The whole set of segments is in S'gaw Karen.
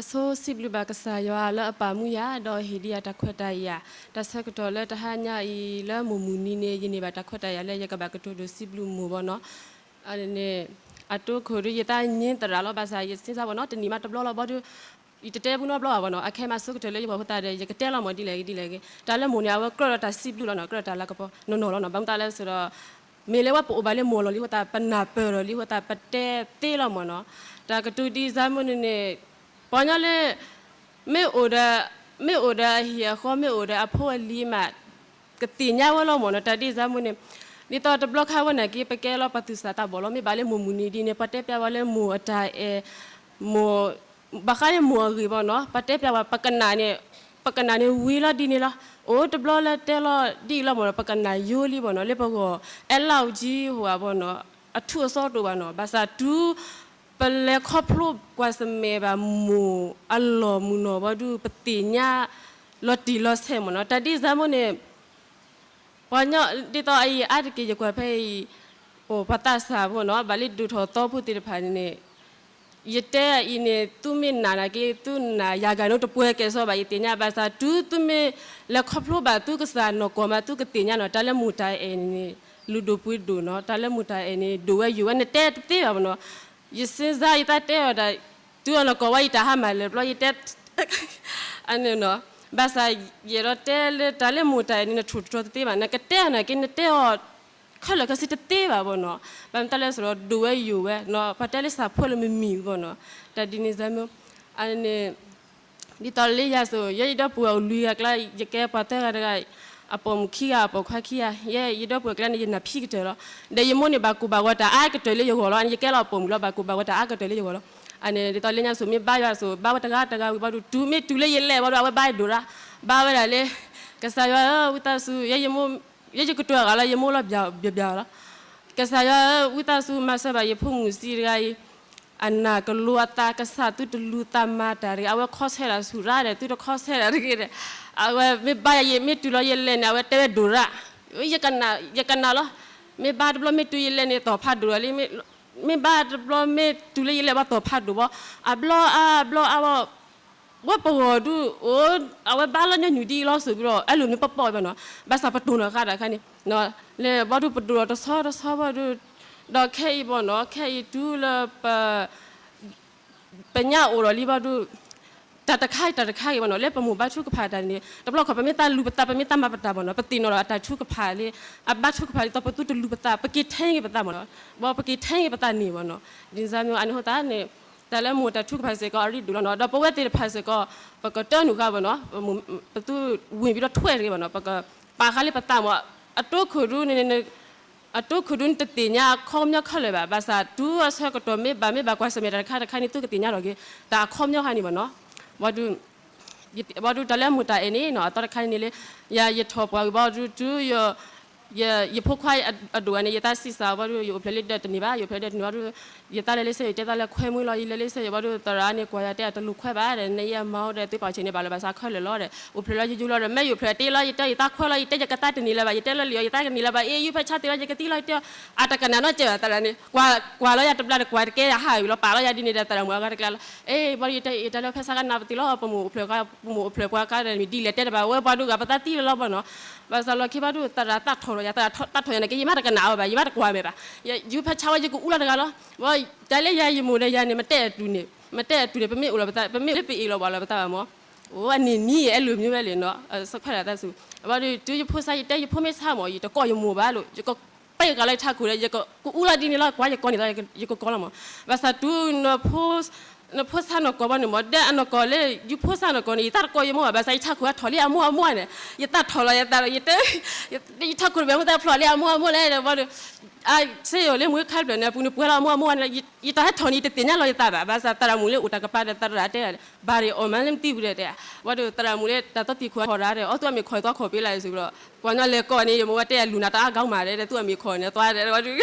အဆိစံးဘျုးဘၣ်ကစၢ်ယွၤလၢအပာ်မူယၤ ဒီးဟ့ၣ်ဒံးယၤတၢ်ခွဲးတၢ်ယာ်, တၢ်ဆၢကတီၢ်လၢတဟါညါအံၤလၢမိၢ်မုၢ်နံၤန့ၣ် ယန့ၢ်ဘၣ်တၢ်ခွဲးတၢ်ယာ်လၢယကဘၣ်ကတိၤဒိၣ်စံးဘျုးမိၢ်ဘီနီၤ. အန့ၣ် အတိခိၣ်ဒုးယသးညံသရၣ်လီၤ ဘၣ်ဆၣ်ယစ့ၢ်ကီးဘီနီၤ တနံၣ်မးတဘျီလီၤဘီဒုး ယတတဲဘူးနီတဘျီဘၣ်ဘီနီၤ အခဲမးဆိကတၢၢ်လၢယဂီၢ်ဖိသတးဒီး ယကတဲလီၤမၢ်ဒ်လဲၣ်ဂ့ၤဒ်လဲၣ်ဂ့ၤ တၢ်လၢမိၢ်န့ၣ် အဝဲကြၢးဒီးတၢ်စံးဘျုးလီၤနီၤ ကြၢးဒီးတၢ်လၤကပီၤနီၢ်နီၢ်လီၤနီၤ ဘၣ်မနုၤလဲၣ်ဆိုတော့ မ့ၢ်လၢဝဲပအိၣ်ဘၣ်လၢမိၢ်လီၢ်လံအဃိသတး ပနၢ်ပၢၢ်ဒီးလံအဃိသတး ပတဲသ့လီၤမၢ်နီၤ. တၢ်ကတိၤဒ်အံၤမ့ၢ်န့ၣ်န့ၣ် ပှၤကညီလၢ မ့ၢ်အိၣ်ဒီး မ့ၢ်အိၣ်ဒီးအဟံၣ်အဃီ မ့ၢ်အိၣ်ဒီးအဖိအလံၤမး ကသ့ၣ်ညါဝဲလီၤမၢ်နီၤ တၢ်ဒ်အံၤမ့ၢ်န့ၣ် ဒ်သိးတဘျီခါဝဲန့ၣ်က့ ပကဲလီၤပှၤသူၣ်စၢ်သးဘီၣ်လီၤ မ့ၢ်ဘၣ်လၢမိၢ်မုၢ်နံၤဒ်န့ၣ် ပှၤတဲပျးဝဲလၢမိၢ်အတၢ်အဲၣ် မိၢ် ဘၣ်ဃးလၢမိၢ်အဂ့ၢ်ဘီနီၤ ပှၤတဲပျးဝဲ ပကနၣ်န့ၣ် ပကနၣ်န့ၣ်ဝံၤလီၤဒ်န့ၣ်လီၤ အိၣ်တဘျီလၢတဲလီၤဒ်အံၤလီၤမၢ်နီၤ ပကနၣ်ယိလံမၢ်နီၤ လၢပဂီၢ် အဲလၢကၠံဟိၣ်ဘီနီၤ အထူးအစီတအိၣ်ဘၣ်နီၤ ဘၣ်ဆၣ်တုၤ ပလဲၤခီဖျိကွၢ်ဆၢၣ်မဲာ်ဘၣ်မိၢ်အလီၢ်မုၢ်နီၢ်ဘီဒုး ပသ့ၣ်ညါလီၤတံၢ်လီၤဆဲးမၢ်နီၤ တၢ်ဒ်အံၤမ့ၢ်န့ၣ် ပှၤကညီ ဒ်သိးအအံၤအါတက့ၢ်ယကွၢ်ဖဲအံၤ ပှၤသးစၢ်ဖိနီၤ ဘၣ်လၢဒိၣ်ထီၣ်သီဖိသ့ၣ်တဖၣ်န့ၣ်န့ၣ် ယတဲအံၤန့ၣ် သုမ့ၢ်နာ်နာ်က့ သုနာ်ယၤဂၤန့ၣ်တပှဲၤကဲၣ်ဆိးဘၣ် ယသ့ၣ်ညါ ဘၣ်ဆၣ်တုၤသုမ့ၢ်လဲၤခီဖျိဘၣ် သုကစၢ်နီၢ်ကီၢ်မး သုကသ့ၣ်ညါနီၤ တၢ်လၢမိၢ်တၢ်အဲၣ်န့ၣ်န့ၣ် လုၢ်ဒိၣ်ပှ့ၤဒိၣ်နီၤ တၢ်လၢမိၢ်တၢ်အဲၣ်န့ၣ် ဒိၣ်ဝဲယိာ်ဝဲ နတဲတသ့ဘၣ်မၢ်နီၤ ယစ့ၢ်ကီးယသးတဲအီၤဒၣ် တုၤအနီၢ်ကီၢ်ဝဲ ယတၢ်ဟါမၢ်လၢာ်ဘျီ ယတဲ အန့ၣ်နီၤ ဘၣ်ဆၣ်ယအဲၣ်ဒိးတဲလၢတၢ်လၢမိၢ်တၢ်အဲၣ်န့ၣ် နထိၣ်တတြီၤတသ့ဘၣ် နကတဲအီၤနာ်က့ နတဲအီၤ ခဲလၢာ်ခဲဆ့တသ့ဘၣ်ဘီနီၤ ဘၣ်မနုၤလဲၣ်ဆိုတော့ ဒိၣ်ဝဲယိာ်ဝဲနီၤ ပှၤတဲလၢစၢ်ဖိလၢမမံၤဘီနီၤ တၢ်ဒ်န့ၣ်စ့ၢ်မ့ၢ် အန့ၣ် ဒ်သိးလၢယၤစိၤ ယဲယဒီပုၢ်ဝဲၢ်အိၣ်လွံၢ်ဂၤအကျါ ယကဲပှၤသၢဂၤတဂၤ အပိာ်မုၣ်ခံဂၤ အပိာ်ခွါခံဂၤ ယဲယဒီပုၢ်ဝဲၢ်အကျါန့ၣ် ယနၢ်ဖံးကတၢၢ်လီၤ ဒီးယမိၢ်န့ၣ် ဘၣ်ကူၣ်ဘၣ်ဂီၤတၢ်အါကတၢၢ်လၢယဂီၢ်လီၤ အန့ၣ် ယကဲလီၤအပိာ်မုၣ်လီၤ ဘၣ်ကူၣ်ဘၣ်ဂီၤတၢ်အါကတၢၢ်လၢယဂီၢ်လီၤ အန့ၣ် ဒ်သိးလၢညါစိၤ မ့ၢ်ဘါယွၤစိၤ ဘါဝဲတဂၤတဂၤဝံၤဘီဒုး တုၤမ့ၢ်တုၤလၢယလဲၢ်ဘီဒုး အဝဲဘါဒိၣ်ရၣ် ဘါဝဲဒၣ်လၢ ကစၢ်ယွၤဧၢ ဝံသးစူၤ ယဲယမိၢ် ယဲယကတိၤအဂၤလီၤ ယမိၢ်လီၤဘၣ်ဘၣ်လီၤ ကစၢ်ယွၤဧၢ ဝံသးစူၤ မၤစၢၤဘၣ်ယဖိမုၣ်ဆံးတဂၤအံၤ အနၢ်ကလိအသး ကစၢ်သုတလူၤသးမၤတၢ်တဂ့ၤ အဝဲခီဆၢတၢ်ဆူၣ်ရၣ်ဒီး သုတခီဆၢတၢ်တဂ့ၤဒီး အဝဲမ့ၢ်ဘါယၤ ယမ့ၢ်တုၤလီၤယလဲၢ်န့ၣ် အဝဲတဲဝဲဒိၣ်ရၣ် ယကနၣ် ယကနၣ်လီၤ မ့ၢ်ဘါတဘျီမ့ၢ်တုၤယလဲၢ်န့ၣ် သီၣ်ဖးဒိၣ်လီၤလံ မ့ၢ်ဘါတဘျီမ့ၢ်တုၤလၢယလဲၢ်ဘၣ်သီၣ်ဖးဒိၣ်ဘီ အဘျီအါဘျီအါဘီ ဝဲပဂီၢ်ဒုး အိၣ် အဝဲဘါလီၤညီနုၢ်ဒ်အံၤလီၤစိၤဘျီ အဲလိၤမ့ၢ်ပီၢ်ပီၢ်ဘၣ်နီၤ ဘၣ်ဆၣ်ပတိၢ်နီၣ်ဃာ်တၢ်ခါန့ၣ် လၢဘီဒုးပဒိၣ်ထီၣ်တဆီတဆီဘီဒုး ဒီးခဲအံၤဘီနီၤ ခဲအံၤတုၤလၢပ ပညါအိၣ်ဒီးလံဘီဒုး တၢ်တခါအံၤတၢ်တခါအံၤဘီနီၤ လၢပမိၢ်ဘါထုကဖၣ်တၢ်န့ၣ် တဘျီခီၣ် ပမ့ၢ်သးလူၤပသး ပမ့ၢ်သးမၤပတၢ်ဘီနီၤ ပသ့ၣ်နီၣ်ဒီးအတၢ်ထုကဖၣ်လံ အဘါထုကဖၣ်လံ ဒ်သိးပသုတလူၤပသး ပက့ၤထဲက့ၤပသးမၢ်နီၤ ဘီပက့ၤထဲက့ၤပသးန့ၣ်ဘီနီၤ ဒ်န့ၣ်မ့ၢ် အန့ၣ်အဃိသတးန့ၣ် တၢ်လၢမိၢ်တၢ်ထုကဖၣ်စ့ၢ်ကီးအရ့ဒိၣ်လီၤနီၤ ဒီးပဝဲသ့ၣ်တဖၣ်စ့ၢ်ကီး ပကတၢနုာ်ဃာ်ဘီနီၤ ပသုဝင်ပြီးတော့ထွက်တဂ့ၤဘီနီၤ ပကပာ်ဃာ်လၢပသးမၢ် အတိခိၣ်ဒုးန့ၣ် အတိခိၣ်ဒုးန့ၣ်တသ့ၣ်ညါအခီပညီခဲလၢာ်ဘၣ် ဘၣ်ဆၣ်တုၤအဆၢကတီၢ်မ့ၢ်ဘၣ်မ့ၢ်ဘၣ်ကွၢ်ဆၢၣ်မဲာ်တၢ်တခါတခါန့ၣ် သုကသ့ၣ်ညါထီၣ်က့ၤ တၢ်အခီပညီခါန့ၣ်ဘီနီၤ ဘီဒုး ဘီဒုးတၢ်လၢမိၢ်တၢ်အဲၣ်န့ၣ်နီၤ အသီတခါန့ၣ်လၢ ယၤယထီၣ်ပှၤဂ့ၤဘီဒုးတုၤ ယဖိခွါအဒိၣ်ဂၤန့ၣ် ယသးစံးစၢ်ဘီဒုး ယအိၣ်ဖျဲၣ်လၢဒၢးတန့ၢ်ဘၣ် ယအိၣ်ဖျဲၣ်လၢဒၢးတန့ၢ်ဘီဒုး ယသးလဲၤလၢစဲး ယတဲသးလၢခွဲမွှ့လီၤ ယလဲၤလၢစဲး ယဘီဒုး သရၣ်န့ၣ် ကွၢ်ယၤတဲအတလိာ်ခွဲဘၣ်ဒီး နယဲမၤဒီး သုပာ်ဆံးန့ၣ်ဘၣ်လၢၤဘၣ်ဆၣ်ခဲလၢာ်လီၤဒီး အိၣ်ဖျဲၣ်လီၤယယူၤလီၤဒီး မ့ၢ်ယအိၣ်ဖျဲၣ်တ့လီၤ ယတဲယသးခွဲလီၤ ယတဲယကသးတန့ၢ်လၢၤဘၣ် ယတဲလၢလံာ်အီၤ ယသးကန့ၢ်လၢၤဘၣ် အ့ ယူဖဲဆါတ့လီၤ ယကသံလီၤ ယတဲ အတကနၣ်နီတစဲးဘၣ် သရၣ်န့ၣ် ကွၢ်လီၤယၤတဘျီဒီး ကွၢ်တကဲယၤဟးဝံၤလီၤ ပာ်လီၤယၤဒ်န့ၣ်ဒီး သရၣ်မုၣ်အဂၤတကျါလီၤ အ့ ဘီဒုးယတဲ ယတဲလၢဖဲဆါကနၣ်ပသံလီၤ ပမိၢ်အိၣ်ဖျဲၣ် ပမိၢ်အိၣ်ဖျဲၣ်ပှၤကါဒီး မ့ၢ်ဒ်လဲၣ်တဲတဘၣ် ဝဲပှၤဒုးဂၤ ပသးသံလီၤဘီနီၤ ဘၣ်ဆၣ်လီၢ်ခံဘီဒုး သရၣ်သးထီၣ်လီၤယၤ သရၣ်သးထီၣ်ယၤန့ၣ်က့ ယမ့ၢ်တကနၣ်အီၤဘၣ် ယမ့ၢ်တကွၢ်မဲာ်ဘၣ် ယူဖဲဆါဝဲ ယကအူလီၤတဂၤလီၤ တၢ်လၢယၤယမိၢ်ဒီးယၤန့ၣ် မ့ၢ်တဲအတုၤန့ၣ် မ့ၢ်တဲအတုၤန့ၣ် ပမ့ၢ်အိၣ်လၢပမ့ၢ်လၢပအ့ၣ်လီၤဘၣ်လၢပသးဘၣ်မၢ် အိၣ်အနံၤနံၤအဲၣ်လိာ်မ့ၢ်ဝဲလံနီၤ ဆၢခွဲးလၢသးစူၤ ဘီဒုး တုၤယဖိဆါ ယတဲယဖိမ့ၢ်ဆါမၢ် ယတကိးယမိၢ်ဘၣ်လိာ် ယကပဲာ်ကၤလၢယထးခိၣ်ဒီး ယကအူလီၤဒ်န့ၣ်လီၤ ကွၢ်ယကိးန့ၣ်လီၤ ယကကိးလီၤမၢ် ဘၣ်ဆၣ်တုၤ နဖိဆါနီၢ်ကီၢ်ဘီန့ၣ်မၢ် ဒီးအနီၢ်ကီၢ်လၢ ယူဖိဆါနီၢ်ကီၢ်န့ၣ် ယသးတကိးယမိၢ်ဘၣ် ဘၣ်ဆၣ်ယထးခိၣ်အထီၣ်လံအမိၢ်အမိၢ်န့ၣ် ယသးထီၣ်လီၤယသးဒီး ယတဲ ယထးခိၣ်တဘ့ၣ်မ့ၢ်သးဖျိးလံအမိၢ်အမိၢ်လဲၣ်ဒီး ဘီဒုး အစ့ယိၤလၢမူခါတဖျၢၣ်န့ၣ် အပူၤန့ၣ်ပှဲၤလီၤအမိၢ်အမိၢ်န့ၣ် ယတၢ်ဟဲထီၣ်န့ၣ် ယတသ့ၣ်ညါလီၤယသးဘၣ် ဘၣ်ဆၣ်သရၣ်မုၣ်လၢအိၣ်တၢ်ကပၤဒီး သရၣ်တဲ ဘၣ်ရ့ၣ်အီၣ်မးလၢမတံၤပူၤဒီးတဲ ဘီဒုး သရၣ်မုၣ်လၢတၢ်သီသံၣ်ခိၣ်ဟဲထီၣ်ရၣ်ဒီး အီသူအမ့ၢ်ခိၣ်သီခိၣ်ပ့လၢစူၤဒီး ပှၤညီလဲၤကိးန့ၣ် ယမိၢ်ဝဲတဲ လူၤနၤတၢ်အါဂၤမးဒီး သူအမ့ၢ်ခိၣ်န့ၣ် သွါဒီး ဘီဒုး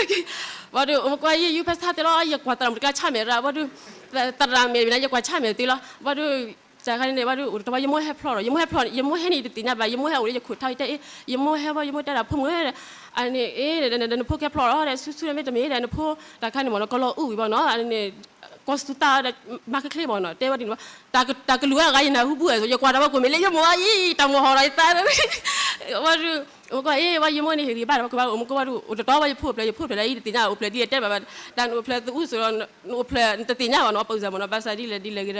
ဘီဒုး အိၣ်မကွၢ်ယဲ ယူဖဲဆါတ့လီၤ ယကွၢ်သရၣ်မုၣ်တကျါဆါမဲာ်ရၣ် ဘီဒုး သရၣ်မဲာ်ဘၣ်န့ၣ် ယကွၢ်ဆါမဲာ်တ့လီၤ ဘီဒုး တၢ်ခါန့ၣ် ဘီဒုး အိၣ်တဘျီ ယမိၢ်ဟဲဖျိးဒီး ယမိၢ်ဟဲဖျိး ယမိၢ်ဟဲန့ၣ် ယတသ့ၣ်ညါဘၣ် ယမိၢ်ဟဲအိၣ်လၢယခိၣ်ထါ ယတဲ အ့ ယမိၢ်ဟဲဘီ ယမိၢ်တဲဒၣ် ဖိမုၣ်ဧၢ အန့ၣ် အ့ နဖိကဲဖျိးလီၤဒီး ဆူဆူဒီးမ့တမ့ၢ်ဒီး နဖိ တၢ်ခါန့ၣ်မၢ် နကလီၤအုၣ်ဝံၤဘီနီၤ အန့ၣ် ကိးဆူတၢ်ဒီး မၤချ့ချ့မ့ၢ်နီၤ, တဲဝဲဒ်န့ၣ်, တၢ်ကလုၢ်ဝဲအဂၤယနၢ်ဟူဘူၣ်ဝဲ, ယကွၢ်ဒီးဝဲကိးမ့ၢ်လၢယမိၢ်အံၤ တၢ်မိၢ်ဟီၣ်ဒီးယသး, ဝဲဒုး, မ့ၢ်ကွၢ်အ့ၣ် ဝဲယမိၢ်န့ၣ် ဟ့ၣ်ဂံၢ်ဘါဒီးဝဲကိးဘၣ် အိၣ်မူကိးဝဲဒုး အိၣ်တတီဝဲယဖိအိၣ်ဖျဲၣ် ယဖိအိၣ်ဖျဲၣ်လၢအံၤတသ့ၣ်ညါအိၣ်ဖျဲၣ်ဒ်လဲၣ်တဲဘၣ်ဘၣ်, တၢ်နအိၣ်ဖျဲၣ်သးအူစီၤဒီး နအိၣ်ဖျဲၣ်နတသ့ၣ်ညါဘၣ်နီၤ ပၢ်အုၣ်စၢ်မ့ၢ်နီၤ, ဘၣ်ဆၣ်ဒ်လဲၣ်ဒ်လဲၣ်ဂ့ၤဒီး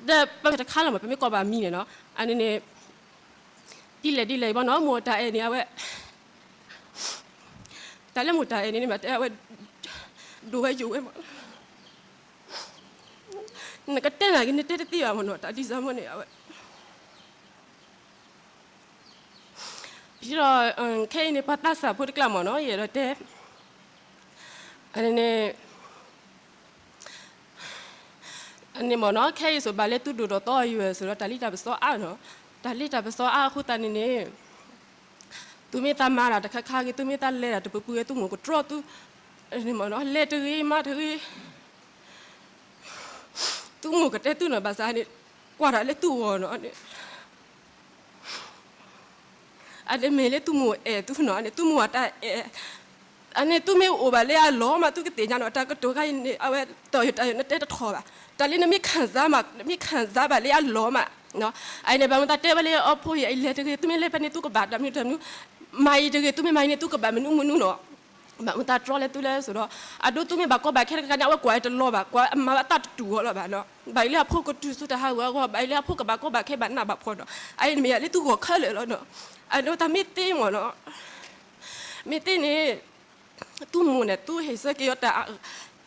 ဒီးပမ့ၢ်တခါလီၤမး ပမ့ၢ်ကိးဘၣ်မံၤန့ၣ်နီၤ, အန့ၣ်န့ၣ် ဒ်လဲၣ်ဒ်လဲၣ်ဘၣ်နီၤ မိၢ်တၢ်အဲၣ်န့ၣ် အဝဲ တၢ်လၢမိၢ်တၢ်အဲၣ်န့ၣ်န့ၣ်မး တဲအဝဲ ဒိၣ်ဝဲယိာ်ဝဲမး, နကတဲနၤက့ၤ နတဲတသ့ဘၣ်မ့ၢ်နီၤ တၢ်ဒ်စၢ်မ့ၢ်န့ၣ် အဝဲ ဒီး ခဲအံၤန့ၣ် ပှၤသးစၢ်ဖိတကျါမ့ၢ်နီၤ ယအဲၣ်ဒိးတဲ အန့ၣ် အန့ၣ်မ့ၢ်နီၤ ခဲအံၤစိၤဘၣ်လၢသုဒိၣ်ထီၣ်သီအယွဲၢ်အစိၤဒီး တၢ်လံၣ်တၢ်ပစီအါနီၤ, တၢ်လံၣ်တၢ်ပစီအါအဃိသတးန့ၣ်န့ၣ် သုမ့ၢ်သးမၤတၢ်တခါခါဂ့ၤ သုမ့ၢ်သးလဲၤတၢ်တပူၤပူၤဂ့ၤ သုမိၢ်ကတြီသု, လဲၤတဂ့ၤမၤတဂ့ၤ သုမိၢ်ကတဲသုနီၤ ဘၣ်ဆၣ်န့ၣ် ကွၢ်တၢ်လၢသုဂီၢ်နီၤန့ၣ် အန့ၣ်မ့ၢ်လၢသုမိၢ်အဲၣ်သုနီၤ အန့ၣ် သုမိၢ်အတၢ်အဲၣ်, အန့ၣ်သုမ့ၢ်အိၣ်ဘၣ်လၢအလီၢ်မး သုကသ့ၣ်ညါနီၤ တၢ်ကတိၤခါအံၤန့ၣ် အဝဲတၢ်ယိာ်တၢ်ယိာ်နတဲတထီၣ်ဘၣ်, တၢ်လၢနမ့ၢ်ခံစားဘၣ် နမ့ၢ်ခံစားဘၣ်လၢအလီၢ်မး, အန့ၣ် ဘၣ်မတၤတဲဝဲလၢအဖိအံၤ အလဲၤတဂ့ၤ သုမ့ၢ်လဲၤဖဲန့ၣ် သုကဘၣ်တၢ်မနုၤတၢ်မနုၤ, မၤအံၤတဂ့ၤ သုမ့ၢ်မၤအံၤန့ၣ် သုကဘၣ်မနုၤမနုၤနီၤ ဘၣ်မတၤတြီလဲၤသုလဲၣ်စိၤဒီး အဒိ သုမ့ၢ်ဘၣ်ကီဘၣ်ခဲတခါခါန့ၣ် အဝဲကွၢ်တလီၤဘၣ် ကွၢ်အမၤဘၣ်တၢ်တတူၢ်အီၤလီၤဘၣ်နီၤ, ဘၣ်အံၤလၢအဖိကတုၤဆူတၢ်ဟးဂီၤအဂီၢ် ဘၣ်အံၤလၢအဖိကဘၣ်ကီဘၣ်ခဲဘၣ်နးဘၣ်ဖှီၣ်နီၤ, အအံၤန့ၣ်မ့ၢ်ယၤလၢသုဂီၢ်ခဲလၢာ်လီၤနီၤ, အဒိ တၢ်မ့ၢ်သ့မ့ၢ်နီၤ, မ့ၢ်သ့န့ၣ် သုမိၢ်န့ၣ် သုဟ့ၣ်ဆၢက့ၤအီၤ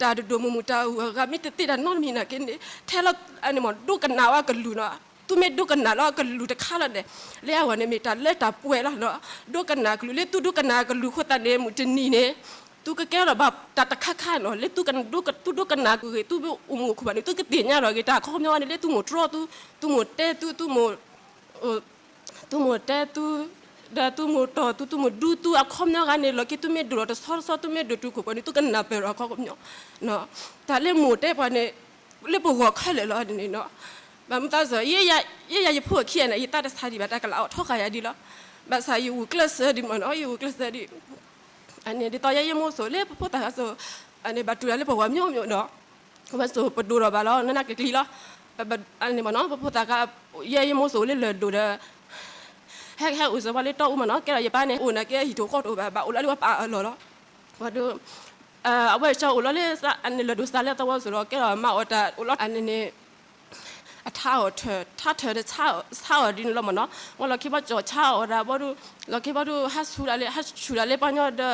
တၢ်ဒိၣ်ဒိၣ်မုၢ်မုၢ် တၢ်အဂၤမ့ၢ်တသ့တၢ်နီတမံၤနာ်က့န့ၣ် ထဲလီၤ အန့ၣ်မ့ၢ် ဒိကနၣ်လီၤအကလုၢ်နီၤ, သုမ့ၢ်ဒိကနၣ်လီၤအကလုၢ်တခါလီၤန့ၣ် လၢအဂီၢ်န့ၣ်မ့ၢ်တၢ်လၢတၢ်ပှဲၤလီၤနီၤ, ဒိကနၣ်ကလုၢ် လၢသုဒိကနၣ်ကလုၢ်အဃိသတးန့ၣ် မုၢ်တနံၤန့ၣ် သုကကဲထီၣ်ဘၣ်တၢ်တခါခါနီၤ, လၢသု သုဒိကနၣ်ကလုၢ်ဂ့ၤ သုအိၣ်မူအခီပညီန့ၣ် သုကသ့ၣ်ညါထီၣ်က့ၤတၢ်အခီပညီန့ၣ် လၢသုမိၢ်တြီသု, သုမိၢ်တဲသု, သုမိၢ် သုမိၢ်တဲသု, ဒီးသုမိၢ်တီၢ်သု, သုမိၢ်ဒူသု အခီပညီဂၤန့ၣ် လီၢ်ခံသုမ့ၢ်ဒိၣ်ထီၣ်တဆီတဆီ သုမ့ၢ်ဒိၣ်တုၤခိၣ်ပှၤန့ၣ် သုကနၢ်ပၢၢ်ထီၣ်အခီပညီ, တၢ်လၢမိၢ်တဲပှၤန့ၣ် လၢပဂီၢ်ခဲလၢာ်လီၤန့ၣ်နီၤ, ဘၣ်မတၤစ့ၢ် ယဲယဖိအခံဂၤန့ၣ် ယသးတဆါဒံးဘၣ် တၢ်ကလးအီၣ်ထီဃာ်ယၤဒ်လီၤ, ဘၣ်ဆၣ်ယဂုာ်ကျဲးစၢးဒံးမ့ၢ်နီၤ ယဂုာ်ကျဲးစၢးဒံး အန့ၣ် ဒ်သိးယဲယမိၢ်စိၤလၢပဖိသၣ်ဃးစိၤ အန့ၣ် ဘၣ်တူၢ်တၢ်လၢပဂီၢ်မျိုးမျိုးနီၤ, ဝဲစိၤပဒိၣ်ထီၣ်ဘၣ်လီၤ နနၢ်ကကျံၤလီၤ, အန့ၣ်မ့ၢ်နီၤ ပဖိသၣ်ဃး ယဲယမိၢ်စိၤလၢလၢၢ်ဒိၣ်ဒီး ဟဲဟဲအိၣ်စၢၤပှၤလၢတီအူမ့ၢ်နီၤ, ကဲထီၣ်ယပၢ်န့ၣ် အိၣ်နာ်က့ဟံၣ်ထိၣ်ဃီတအိၣ်ဘၣ် ဘၣ်အိၣ်လီၤလၢပၢ်အလီၢ်လီၤ, ဘၣ်ဒီး အဝဲဆၢအိၣ်လီၤလၢ အန့ၣ်လၢၢ်ဒိၣ်စးလၢသဝီစိၤဒီး ကဲထီၣ်မၤအီၣ်တၢ်အိၣ်လီၤ အန့ၣ်န့ၣ် အထါအီၣ်ထၢၣ် ထါထၢၣ်ဒီး ဆါအီၣ်ဒ်န့ၣ်လီၤမ့ၢ်နီၤ, ဝဲလီၢ်ခံဘီကၠီၣ်ဆါအီၣ်ဒၣ်ဘီဒုး လီၢ်ခံဘီဒုး ဟးဆူၣ်ဒၣ်လၢ ဟးဆူၣ်ဒၣ်လၢပှၤညီဒီး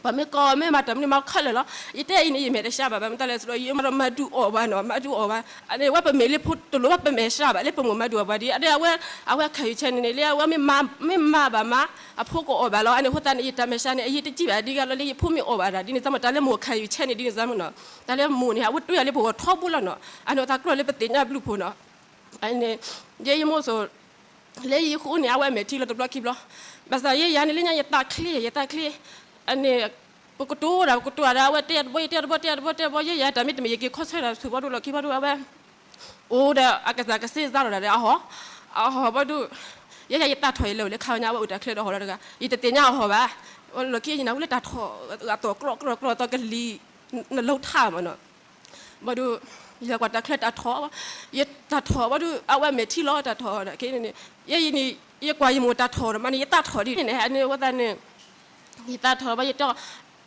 ပှၤမ့ၢ်ကီမ့ၢ်မၤတၢ်မနုၤမၤခဲလၢာ်လီၤ, ယတဲအံၤန့ၣ် ယမဲာ်တဆှးဘၣ် ဘၣ်မတၤလဲၣ်ဆိုတော့ ယမၤဒီးမၤဒုးအီၣ်ဘၣ်နီၤ မၤဒုးအီၣ်ဘၣ်, အန့ၣ် ဝဲပမဲာ်လၢဖိတလိၣ်ဘၣ် ပမဲာ်ဆှးဘၣ်လၢပမိၢ်မၤဒုးအီၣ်ပှၤဒ် အဒဲအဝဲ အဝဲခါယူၢ်ဆဲန့ၣ်န့ၣ် လၢအဝဲမ့ၢ်မၤဘၣ်မၤ အဖိကအီၣ်ဘၣ်လီၤ, အန့ၣ်အဃိသတးန့ၣ် ယတၢ်မဲာ်ဆှးန့ၣ် အယံာ်တကံၣ်ဘၣ်ဒ်ဂၤလီၤ လၢယဖိမ့ၢ်အီၣ်ဘၣ်ဒၣ်ဒ်န့ၣ် သးမတၤလၢမိၢ်ခါယူၢ်ဆဲန့ၣ်ဒ်န့ၣ်သးမ့ၢ်နီၤ, တၢ်လၢမိၢ်န့ၣ် အဝဲတွံၢ်ယၤလၢပဂီၢ်ထီဘိလီၤနီၤ, အန့ၣ်တၢ်ကြၢးလၢပသ့ၣ်ညါဘျုးဖိနီၤ, အန့ၣ် ယဲယမိၢ်စိၤ လၢယဃိန့ၣ် အဝဲအမဲာ်ထံလီၤတဘျီခံဘျီ, ဘၣ်ဆၣ်ယဲယၤန့ၣ် လၢညါယသးချ့ ယသးချ့, အန့ၣ် ပကတိၤဒၣ် ပကတိၤဒၣ် အဝဲတဲယၤတဘီ ယတဲတဘီ တဲတဘီ တဲဘီ ယဲယၤတၢ်မ့ၢ်တမ့ၢ် ယက့ၤခီဆၢဒၣ်ဆူၣ်ဘီဒုး လီၢ်ခံဘီဒုး အဝဲ အိၣ်ဒီးအကစၢ်ကစ့စါထီၣ်ဒၣ်ဒီးအဟီၣ်, အဟီၣ်ဘီဒုး ယဲယၤယသးထီၣ်ယလဲၤအိၣ်လၢခါညါ အဝဲအိၣ်တၢ်ချ့ဒီးဟီၣ်လီၤတဂၤ ယတသ့ၣ်ညါအဟီၣ်ဘၣ်, လီၢ်ခံယနၢ်ဟူလၢတၢ်ထီၣ် အသီၣ်ကြီကြီကြီ သီၣ်ကလံၤ နလိထးမ့ၢ်နီၤ ဘၣ်ဒုး ယကွၢ်တၢ်ချၢတၢ်ထီၣ်, ယတၢ်ထီၣ်ဘၣ်ဒုး အဝဲမဲာ်ထံလီၤတၢ်ထီၣ်ဒၣ်ခဲန့ၣ်, ယဲယနံၤ ယကွၢ်ယမိၢ်တၢ်ထီၣ်ဒီးမးန့ၣ် ယတၢ်ထီၣ်ဒ်န့ၣ်န့ၣ် အန့ၣ်အဝဲသတးန့ၣ် ယတၢ်ထီၣ်ဘၣ်ယတဲ,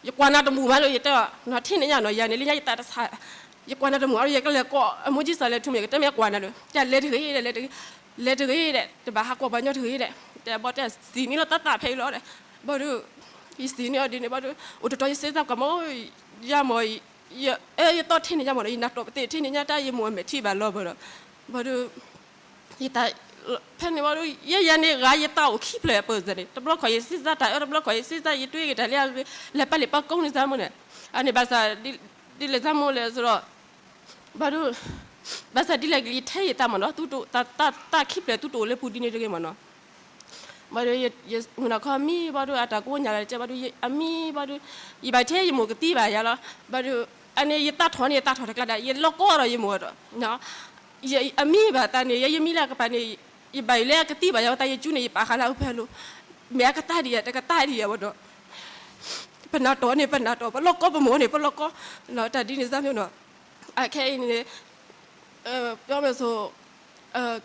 ယကွၢ်နၤတမုာ်ဘၣ်လၢယတဲ, နထံၣ်န့ၣ်ညါနီၤ ယၤန့ၣ်လၢညါယတၢ်တဆါ, ယကွၢ်နၤတမုာ်အီၤ ယကလဲၤကိးအမိၢ်ကၠံစၢ်လဲၤထူမ့ၢ် ကတဲမ့ၢ်ယကွၢ်နၤဒီး တဲလဲၤတဂ့ၤဒီး လဲၤတဂ့ၤဒီး တဘၣ်ဟးကိးပှၤညီတဂ့ၤဒီး တဲဘီတဲစံးန့ၢ်လီၤတၢ်သးဖဲအံၤလီၤဒီး, ဘၣ်ဒုး ယစံးန့ၢ်အီၤဒ်န့ၣ် ဘၣ်ဒုး အိၣ်တတီၤယစ့စါကမီၤ ယၤမီၤ ယသီၣ်ထံၣ်န့ၣ်ညါမ့ၢ်နီၤ ယနၢ်တီၢ်ပသ့ၣ်ထံၣ်န့ၣ်ညါတၢ်ယမိၢ်အမဲာ်ထံဘၣ်လီၤဘၣ်ဒီး, ဘၣ်ဒုး ယတၢ် ဖဲန့ၣ်ဘၣ်ဒုး ယဲယၤန့ၣ် ဂၤယသးအိၣ်ခံဖျၢၣ်အပၢၢ်စၢၤန့ၣ် တဘျီခီၣ်ယစ့စါတၢ်အၢ တဘျီခီၣ်ယစ့စါ ယတွံၢ်က့ၤတၢ်လၢအဂ့ၤ လဲၤပာ်လံာ်ပာ်ကီန့ၣ်စါမ့ၢ်န့ၣ်, အန့ၣ်ဘၣ်ဆၣ် ဒ်လဲၣ်စါမ့ၢ်လဲၣ်ဆိုတော့ ဘၣ်ဒုး ဘၣ်ဆၣ်ဒ်လဲၣ်ဂ့ၤ ယထဲယသးမ့ၢ်နီၤ တၢ်ခံဖျၢၣ်သုတအိၣ်လၢပူၤဒ်န့ၣ်တဂ့ၤမ့ၢ်နီၤ, ဘၣ်ဒုး မုၢ်နီၢ်ခီမံဘၣ်ဒုး အတၢ်ကိးညါလၢကဲဘၣ်ဒုး အမံဘၣ်ဒုး ယဘၣ်ထဲယမိၢ်ကသံဘၣ်ယၤလီၤ, ဘၣ်ဒုး အန့ၣ်ယသးထီၣ်န့ၣ် ယသးထီၣ်တကျါဒၣ် ယလီၤကီဒီးယမိၢ်ဒီး အမံဘၣ်သးန့ၣ် ယဲယမံလၢအကပၤန့ၣ် ယဘၣ်ယိၣ်လၢအကသံဘၣ်ယၤဝဲသး ယကၠူန့ၣ် ယပာ်ဃာ်လၢအဖၢလိၤ, မ့ၢ်အကသါဒံးယၤ တကသါဒံးယၤဝဲဒီး ပနၢ်တီၢ်န့ၣ် ပနၢ်တီၢ် ပလီၢ်ကီပမိၢ်န့ၣ် ပလီၢ်ကီ တၢ်ဒ်န့ၣ်စါမ့ၢ်နီၤ, အခဲအံၤန့ၣ် ပမ့ၢ်ဆိ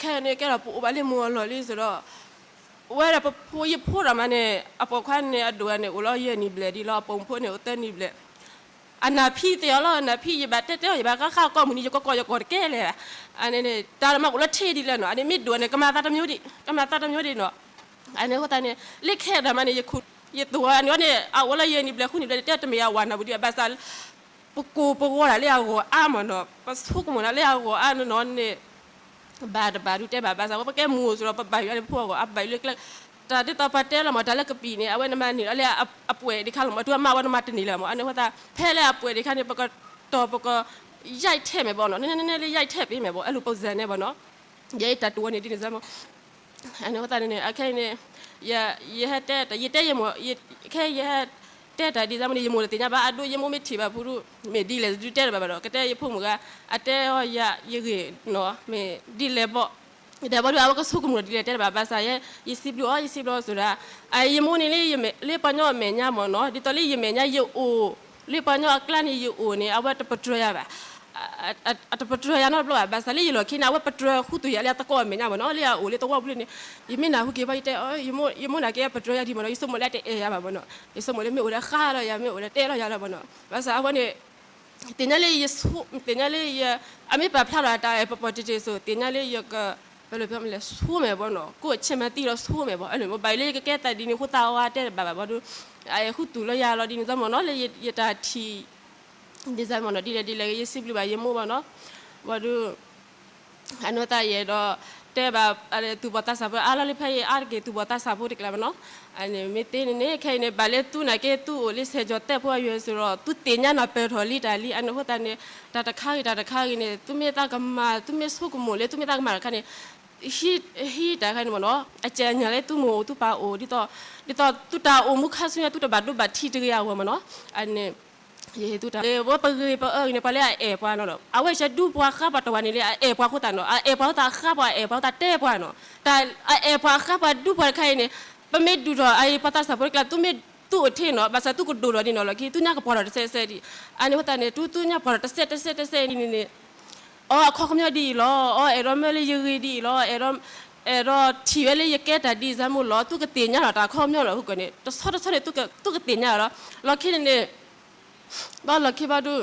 ခဲအံၤန့ၣ် ကဲဒီးပအိၣ်ဘၣ်လၢမိၢ်အလီၢ်လံစ့ၢ်ဒီး ဝဲဒၣ်ပဖိယဖိဒီးမးန့ၣ် အပိာ်ခွါန့ၣ် အဒိၣ်ဂၤန့ၣ် အိၣ်လီၤယဲၢ်နံၣ်ဘျဲၣ်ဒံးလီၤ, အပိာ်မုၣ်ဖိန့ၣ် အိၣ်သၢနံၣ်ဘျဲၣ်, အနၢ်ဖံသ့ၣ်အီၤလီၤ, အနၢ်ဖံ ယဘၣ်တဲတဲအီၤ ယဘၣ်ဃါဃါကိးမုၢ်နံၤ ယကကိးယကိးတကဲလဲၣ်, အန့ၣ်န့ၣ် တၢ်လၢမၤအိၣ်လၢထံဒ်လဲၣ်နီၤ, အန့ၣ်မ့ၢ်ဒိၣ်န့ၣ် ကမၤသးတမျိုးဒံး, ကမၤသးတမျိုးဒံးနီၤ, အန့ၣ်အဃိသတးန့ၣ် လၢခဲဒီးမးန့ၣ် ယခိၣ် ယသိၣ်အီၤန့ၣ်န့ၣ် အအိၣ်လၢယဲၢ်နံၣ်ဘျဲၣ်ဃုနံၣ်ဘျဲၣ်န့ၣ် တဲတမ့ၢ်အဝၤနၢ်ပူၤဒံး ဘၣ်ဆၣ် ပကိၢ်ပဂီၤဒၣ်လၢအဂီၢ်အါမးနီၤ, ပဆိကမိၣ်ဒၣ်လၢအဂီၢ်အါနီၤန့ၣ် ဘၣ်တဘၣ်ဒုးတဲဘၣ် ဘၣ်ဆၣ်ဝဲပကဲမိၢ်စ့ၢ်ဒီး ပဘၣ်ယွၤလၢဖိအဂီၢ် အဘၣ်ယွၤလၢကျဲ, တၢ်ဒ်သိးပှၤတဲလီၤမး တၢ်လၢကပံာ်န့ၣ် အဝဲနမၤန့ၢ်လီၤလၢအပှဲၤဒံးခါလီၤမး, တုၤအမၤဝဲနမၤတန့ၢ်လၢၤမး, အန့ၣ်အဃိသတး ဖဲလၢအပှဲၤဒံးခါန့ၣ် ပကတီၢ်ပက ရိုက်ထည့်မယ်ပေါ့နော်, နဲနဲနဲနဲလေး ရိုက်ထည့်ပေးမယ်ပေါ့, အဲလိုပုံစံနဲ့ပေါ့နော်, ယတၢ်တူၢ်ဝဲန့ၣ်ဒ်န့ၣ်စ့ၢ်မး အန့ၣ်အဃိသတးန့ၣ်န့ၣ် အခဲအံၤန့ၣ် ယဟဲတဲတၢ် ယတဲယမိၢ် ခဲယဟဲတဲတၢ်ဒ်န့ၣ်စ့ၢ်မးန့ၣ် ယမိၢ်တသ့ၣ်ညါဘၣ် အဒိ ယမိၢ်မ့ၢ်ထံၣ်ဘၣ်ဖုဒူ မ့ၢ်ဒ်လဲၣ်ဒုးတဲတဘၣ်ဘၣ်ဒီး ကတဲယဖိမုၣ်ဂၤ အတဲအီၤယၤ ယဂ့ၢ်နီၤ မ့ၢ်ဒ်လဲၣ်ဘီ ဒီးဘီဒုး အဝဲကဆိကမိၣ်ဒ်လဲၣ်တဲတဘၣ် ဘၣ်ဆၣ်ယဲ ယစံးဘျုးအီၤ ယစံးဘျုးအီၤစ့ၢ်ဒၣ် အယမိၢ်န့ၣ်လၢ လၢပှၤကညီအမဲာ်ညါမ့ၢ်နီၤ ဒ်သိးလၢယမဲာ်ညါယအိၣ် လၢပှၤကညီအကျါန့ၣ်ယအိၣ်န့ၣ် အဝဲတပတြၢၤယၤဘၣ် အတပတြၢၤယၤနီတဘျီဘၣ် ဘၣ်ဆၣ်လၢယလီၢ်ခံန့ၣ် အဝဲပတြၢၤဃုာ်သူၣ်ယၤလၢအသကိးအမဲာ်ညါမ့ၢ်နီၤ လၢအအိၣ်လၢသဝီပူၤလၢန့ၣ် ယမ့ၢ်နၢ်ဟူက့ၤဘၣ် ယတဲ ယမိၢ်နာ်က့ ပတြၢၤယၤဒံးမ့ၢ်နီၤ ယဆိကမိၣ်လၢအတအဲၣ်ယၤဘၣ်မ့ၢ်နီၤ ယဆိကမိၣ်လၢမ့ၢ်အိၣ်ဒီးဃါလီၤယၤ မ့ၢ်အိၣ်ဒီးတဲလီၤယၤလီၤမ့ၢ်နီၤ ဘၣ်ဆၣ်အဝဲန့ၣ် သ့ၣ်ညါလၢယ သ့ၣ်ညါလၢယ အမ့ၢ်ပာ်ဖျါထီၣ်တၢ်အဲၣ်ပီၣ်ပီၣ်တ့ၢ်တ့ၢ်ဆိ သ့ၣ်ညါလၢယက ပလဲၤဖဲမလဲၤဆိမဲာ်ဘီနီၤ ကိးဆ့မၤသံဒီးဆိမဲာ်ဘီ အဲၣ်န့ၣ် မ့ၢ်ဘၣ်လၢယကကဲသးဒ်န့ၣ် ဃိသးဝါတဲဘၣ်ဘၣ်ဘီဒု အအဲၣ်ဃုာ်သူၣ်လီၤယၤလီၤဒ်န့ၣ် သးမ့ၢ်နီၤ လၢယတၢ်ထံၣ် ဒ်သးမ့ၢ်နီၤ ဒ်လဲၣ်ဒ်လဲၣ်ဂ့ၤ ယစံးဘျုးဘၣ်ယမိၢ်ဘီနီၤ ဘီဒု အနီၢ်သးယအဲၣ်ဒိး တဲဘၣ် သူၣ်ဘီၣ်သးစၢ်ဖိ အါလီၤလၢဖဲယအါတက့ၢ် သူၣ်ဘီၣ်သးစၢ်ဖိတကျါဘၣ်နီၤ အန့ၣ်မ့ၢ်သ့န့ၣ်န့ၣ် ခဲအံၤန့ၣ် ဘၣ်လၢသုနာ်က့ သုအိၣ်လၢဆဲးကၠီၤတဲာ်ဖိအယွဲၢ်စ့ၢ်ဒီး သုသ့ၣ်ညါနၢ်ပၢၢ်ထီၣ်လံတၢ်လံ အန့ၣ်အဃိသတးန့ၣ် တၢ်တခါဂ့ၤ တၢ်တခါဂ့ၤန့ၣ် သုမ့ၢ်သးကမၤ သုမ့ၢ်ဆိကမိၣ်လၢ သုမ့ၢ်သးကမၤတခါန့ၣ် ဟံးတၢ်ခါန့ၣ်မ့ၢ်နီၤ အကဲအညၣ်လၢသုမိၢ်အိၣ်သုပၢ်အိၣ် ဒ်သိး ဒ်သိးသုတၢ်အိၣ်မူခါဆူညါ သုတဘၣ်ဒိဘၣ်ထံးတဂ့ၤအဂီၢ်မ့ၢ်နီၤ အန့ၣ် ယဟ့ၣ်သုတၢ် လၢပဂ့ၤပအၢဂ့ၤန့ၣ် ပှၤလၢအအဲၣ်ပှၤနီၤ အဝဲဆဲးဒူပှၤဃါပှၤတဝၤန့ၣ်လၢအအဲၣ်ပှၤဃိသတးနီၤ အအဲၣ်ပှၤဃိသတးဃါပှၤ အအဲၣ်ပှၤဃိသတးတဲပှၤနီၤ တၢ်အအဲၣ်ပှၤဃါပှၤဒူပှၤတခါအံၤန့ၣ် ပမ့ၢ်ဒုးထီၣ်အအံၤ ပှၤသးစၢ်ဖိတကျါ သုမ့ၢ်သူၣ်အိၣ်ထ့နီၤ ဘၣ်ဆၣ်သုကဒိၣ်ထီၣ်ဒ်နီၤလီၢ်ခံ သုညါကပှၤထီၣ်တစဲးတစဲးဒံး အန့ၣ်ဃိသတးန့ၣ် သုသုညါပှၤထီၣ်တစဲးတစဲးဒ်န့ၣ်န့ၣ် အီ အခီပညီဒ်အံၤလီၤ အီ အဲၣ်ဒိးမၢလၢယဂ့ၤဒ်အံၤလီၤ အဲၣ်ဒိး အဲၣ်ဒိးထံၣ်ဝဲလၢယကဲတၢ်ဒ်အံၤစ့ၢ်မ့ၢ်လီၤ သုကသ့ၣ်ညါလီၤတၢ်အခီပညီလီၤ ဟူကီၢ်န့ၣ် တဆီတဆီန့ၣ် သုကသ့ၣ်ညါလီၤ လီၢ်ခံန့ၣ်န့ၣ် ဘၣ်လီၢ်ခံဘၣ်ဒု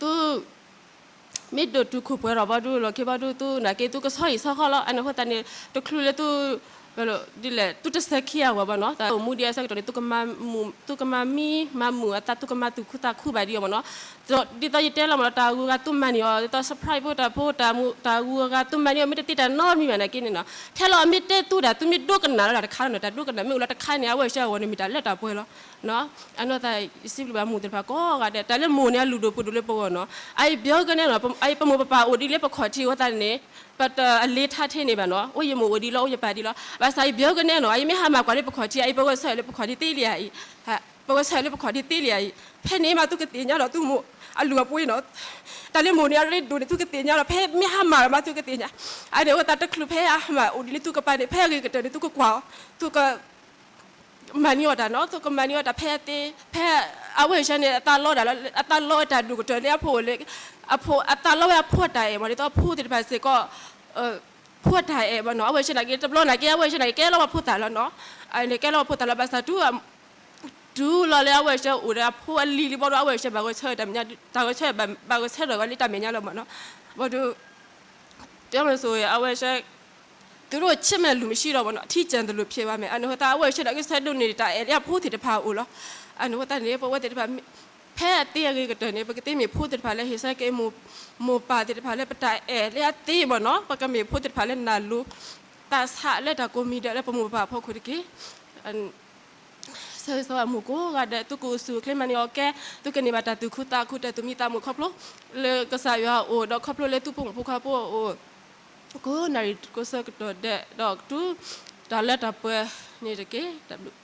သု မ့ၢ်ဒိၣ်တုာ်ခိၣ်ပှဲၤထီၣ်ဘၣ်ဒု လီၢ်ခံဘၣ်ဒု သုနာ်က့ သုကဆီဟံၣ်ဆီဃီလီၤ အန့ၣ်အဃိသတးန့ၣ် တချုးလၢသု ဒ်လဲၣ် သုတစဲးခံအဂီၢ်ဘၣ်နီၤ တၢ်အိၣ်မူဒ်အဆၢကတီၢ်န့ၣ် သုကမၤမံမၤမုာ်အသး သုကမၤသူၣ်ခုသးခုဘၣ်ဒံးအီၤမ့ၢ်နီၤ ဒ်သိးယတဲလီၤမ့ၢ်နီၤ တၢ်ဂုၤအဂၤသုမၤန့ၢ်အီၤ ဒ်သိး surprise ဖိတၢ်ဖိတၢ်မူ တၢ်ဂုၤအဂၤသုမၤန့ၢ်အီၤ မ့ၢ်တသ့တၢ်နီတမံၤဘၣ်နာ်က့န့ၣ်နီၤ ထဲလီၤအမ့ၢ်တဲသုတၢ် သုမ့ၢ်ဒိကနၣ်လီၤတၢ်တခါလီၤနီၤ တၢ်ဒိကနၣ်မ့ၢ်အိၣ်လီၤတခါန့ၣ် အဝဲၢ်ဆှၢအဂီၢ်န့ၣ် မ့ၢ်တၢ်လၢတၢ်ပှဲၤလီၤ အနီၢ်သး ယစံးဘျုးဘၣ်မိၢ်သ့ၣ်တဖၣ်ကိးဂၤဒဲး တၢ်လၢမိၢ်န့ၣ် အလုၢ်ဒိၣ်ပှ့ၤဒိၣ်လၢပဂီၢ်နီၤ အအံၤပယီၤကနဲနီၤ အအံၤပမိၢ်ပပၢ်အိၣ်ဒ်လၢပခီၣ်ထံးအဃိသတးန့ၣ် ပတအလ့ထါထဲန့ၣ်ဘၣ်နီၤ အိၣ်ယမိၢ်အိၣ်ဒ်လီၤ အိၣ်ယပၢ်ဒ်လီၤ ဘၣ်ဆၣ်အံၤပယီၤကနဲနီၤ အအံၤမ့ၢ်ဟါမၢ်ကွၢ်လၢပခီၣ်ထံး အအံၤပဂဲၤဆၢထၢၣ်လၢပခီၣ်ထံးသ့လံဧါအံၤ ပဂဲၤဆၢထၢၣ်လၢပခီၣ်ထံးသ့လံဧါအံၤ ဖဲန့ၣ်မးသုကသ့ၣ်ညါဒီးသုမိၢ် အလုၢ်အပှ့ၤနီၤ တၢ်လၢမိၢ်န့ၣ် အရ့ဒိၣ်န့ၣ် သုကသ့ၣ်ညါဒီး ဖဲမ့ၢ်ဟါမၢ်မးသုကသ့ၣ်ညါ အန့ၣ်အဃိသတးတချုးဖဲအဟါမၢ်အိၣ်ဒ်လၢသုကပၤန့ၣ် ဖဲအဂ့ၤကတၢၢ်န့ၣ် သုကကွၢ်အီၤ သုက မၤန့ၢ်အီၣ်တၢ်နီၤ သုကမၤန့ၢ်အီၣ်တၢ်ဖဲအသ့ ဖဲအဝဲၢ်ဆှၢန့ၣ် အသးလီတၢ်လီၤ အသးလီဝဲတၢ်ဒိၣ်ကတၢၢ်န့ၣ် အဖိအိၣ်လၢ အဖိ အသးလီဝဲအဖိအတၢ်အဲၣ်မး ဒ်သိးအဖိသ့ၣ်တဖၣ်စ့ၢ်ကီး ဖိတၢ်အဲၣ်ဘၣ်နီၤ အဝဲၢ်ဆှၢနာ်က့ တဘျီနာ်က့ အဝဲၢ်ဆှၢနာ်က့ ကဲလီၤဝဲဖိသၣ်လီၤနီၤ အန့ၣ်ကဲလီၤဝဲဖိသၣ်လီၤ ဘၣ်ဆၣ်တုၤ တုၤလီၤလၢအဝဲၢ်ဆှၢအိၣ်ဒီးအဖိအလံၤလံဘီဒိၣ် အဝဲၢ်ဆှၢဘၣ်ဂဲၤဆၢထၢၣ်တၢ်မဲာ်ညါ တၢ်ဂဲၤဆၢဘၣ်ဂဲၤဆၢထၢၣ်ဝဲလၢတၢ်မဲာ်ညါလီၤမးနီၤ ဘီဒုး တဲမ့ၢ်ဆိ အဝဲၢ်ဆှၢ သူတို့ချစ်မယ်လူမရှိတော့ဘူးနော် ထီးကျန်သလိုဖြစ်သွားမယ် အန့ၣ်အဃိသတး အဝဲၢ်ဆှၢနာ်က့ ဆှၢဒိၣ်န့ၢ်တၢ်အဲၣ်လၢအဖိသ့ၣ်တဖၣ်အအိၣ်လီၤ အန့ၣ်အဃိသတးန့ၣ် ပဝဲသ့ၣ်တဖၣ် ဖဲအသ့အဂ့ၤကတၢၢ်န့ၣ် ပကသ့မ့ၢ်ဖိသ့ၣ်တဖၣ်လၢဟ့ၣ်ဆၢက့ၤမိၢ်ပၢ်သ့ၣ်တဖၣ်လၢပတၢ်အဲၣ်လၢအသ့မ့ၢ်နီၤ ပကမ့ၢ်ဖိသ့ၣ်တဖၣ်လၢနာ်လိၤ သးဆးလၢတၢ်ကိးမံၤဒဲးလၢပမိၢ်ပပၢ်အဖီခိၣ်တက့ၢ် ဆၢဂ့ၤဆၢဝါမိၢ်ကိးဂၤဒဲး သုကအိၣ်ဆူၣ်အိၣ်ချ့မၤန့ၢ်အီၣ်ကဲ သုကန့ၢ်ဘၣ်တၢ်သူၣ်ခုသးခု တၢ်သူၣ်မံသးမုာ်ခီဖျိ လၢကစၢ်ယွၤအအိၣ် ဒီးခီဖျိလၢသုဖိမုၣ်ဖိခွါဖိအအိၣ် ကိးနၣ်ရံၣ်ကိးဆၢကတီၢ်ဒဲး ဒီးတုၤတၢ်လၢတၢ်ပှဲၤန့ၣ်တက့ၢ် တၢ်ဘျုး